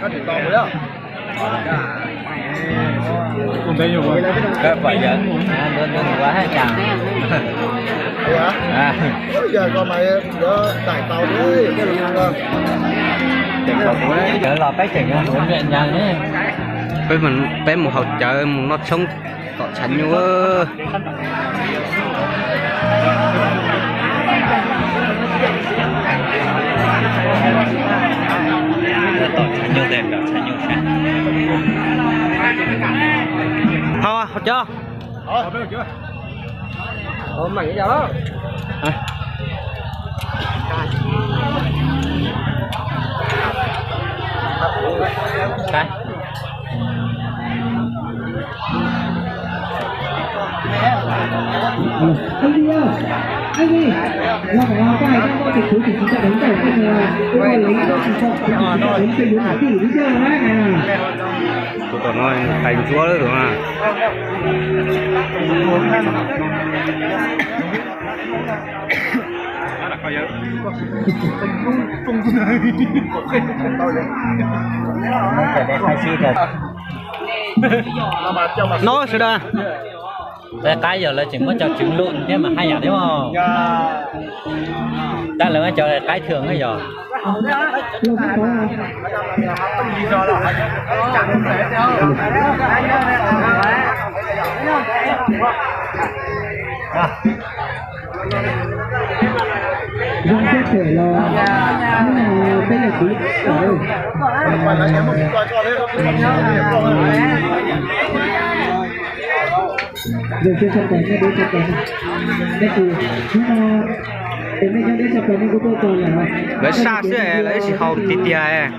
Koj pom yawg ntuav ntuav ntuav haj yam. Yawg los peb tseem yuav ntuav nyiaj nyiaj ne. Peb mus haus cawv mus noj tshoob tom tshav nyuj. Haus cov. Tus tom no tais ntsuab lawm tus na. No sawv daws, qe qaib yog lawv tseem muab cov tswv lum thiab mas haj yam thiab. Tab lawv muab cov qe qaib thwm yog. Lawv saj xwb es lawv tsis haus tiag tiag.